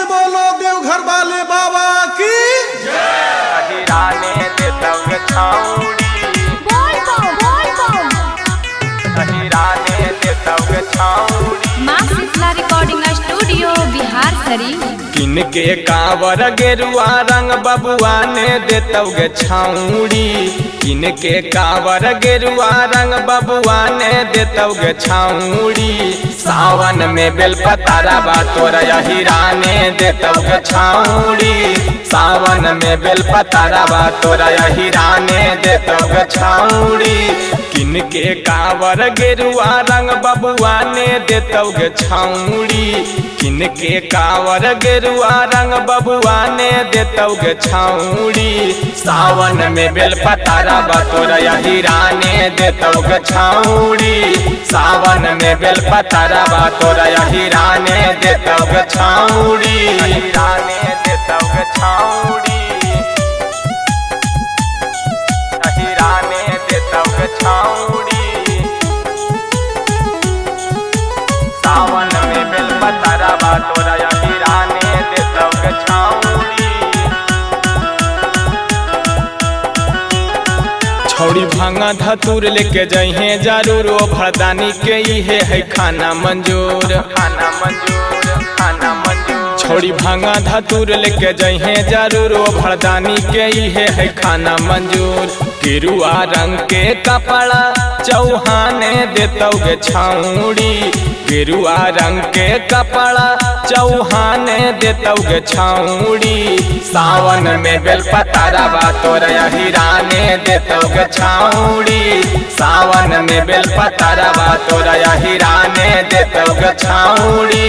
से बोलो देवघर वाले बाबा की। माँ शीतला रिकॉर्डिंग स्टूडियो बिहार शरीफ। किन के कांवर गेरुआ रंग बबुआ ने देतौ गे छाउड़ी। किन के कांवर गेरुआ रंग बबुआ ने देतौ गे छाउड़ी। सावन में बेलपतरा बा तोरा हीरा ने देतौ गे छाउड़ी। सावन में बेलपतरा बा तोरा हीरा ने देतौ गे छाउड़ी। किन के कांवर गेरुआ रंग बबुआ ने देतौ गे छाउड़ी। किन के कांवर गेरुआ रंग बबुआ ने देतौ गे छाउड़ी। सावन में बेलपतरा बा तोरा हीरा ने देतौ गे छाउड़ी। सावन में बेलपतरा बा तोरा हीरा ने देतौ गे छाउड़ी। हीरा ने देतौ गे छाउड़ी। हीरा ने देतौ गे छाउड़ी। सावन में बेलपतरा बा तोरा हीरा ने देतौ गे छाउड़ी। छौड़ी भांगा धतूर लेके जइहे जरूर, ओ भरदानी के इहे है खाना मंजूर। खाना मंजूर, खाना मंजूर। छौड़ी भांगा धतूर लेके जइहे जरूर, ओ भरदानी के इहे है खाना मंजूर। गेरुआ रंग के कपड़ा चौहाने देतौ गे छाउड़ी। गेरुआ रंग के कपड़ा चौहाने देतौ गे छाउड़ी। सावन में बेलपतरा बा तोरा हीरा ने देतौ गे छाउड़ी। सावन में बेलपतरा बा तोरा हीरा ने देतौ गे छाउड़ी।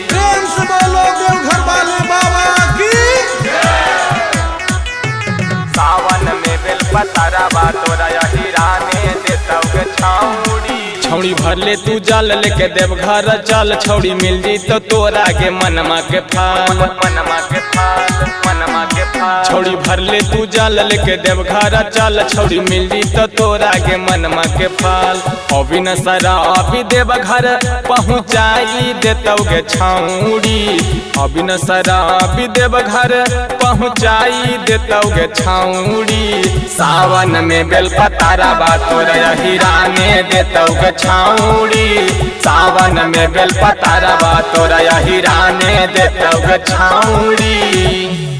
प्रेम से बोलो देवघर वाले बाबा की। सावन में बेलपतरा बा तोरा हीरा ने देतौ गे छाउड़ी। छौड़ी भर ले तू जल लेके देवघर चल, छौड़ी मिल जी तो तोरा के मनमा के फाल। मनमा के फाल, मनमा के फाल। छौड़ी भर ले तू जल लेके देवघर चल, छौड़ी मिल जी तो तोरा के मनमा के फाल। अभी न सरा अभी देवघर पहुँचाई देतौ गे छाउड़ी। अभी न सरा अभी देवघर पहुँचाई देतौ गे छाउड़ी। सावन में बेलपतरा बा तोरा हीरा ने देतौ गे छाउड़ी। सावन में बेलपतरा बा तोरा हीरा ने देतौ गे छाउड़ी।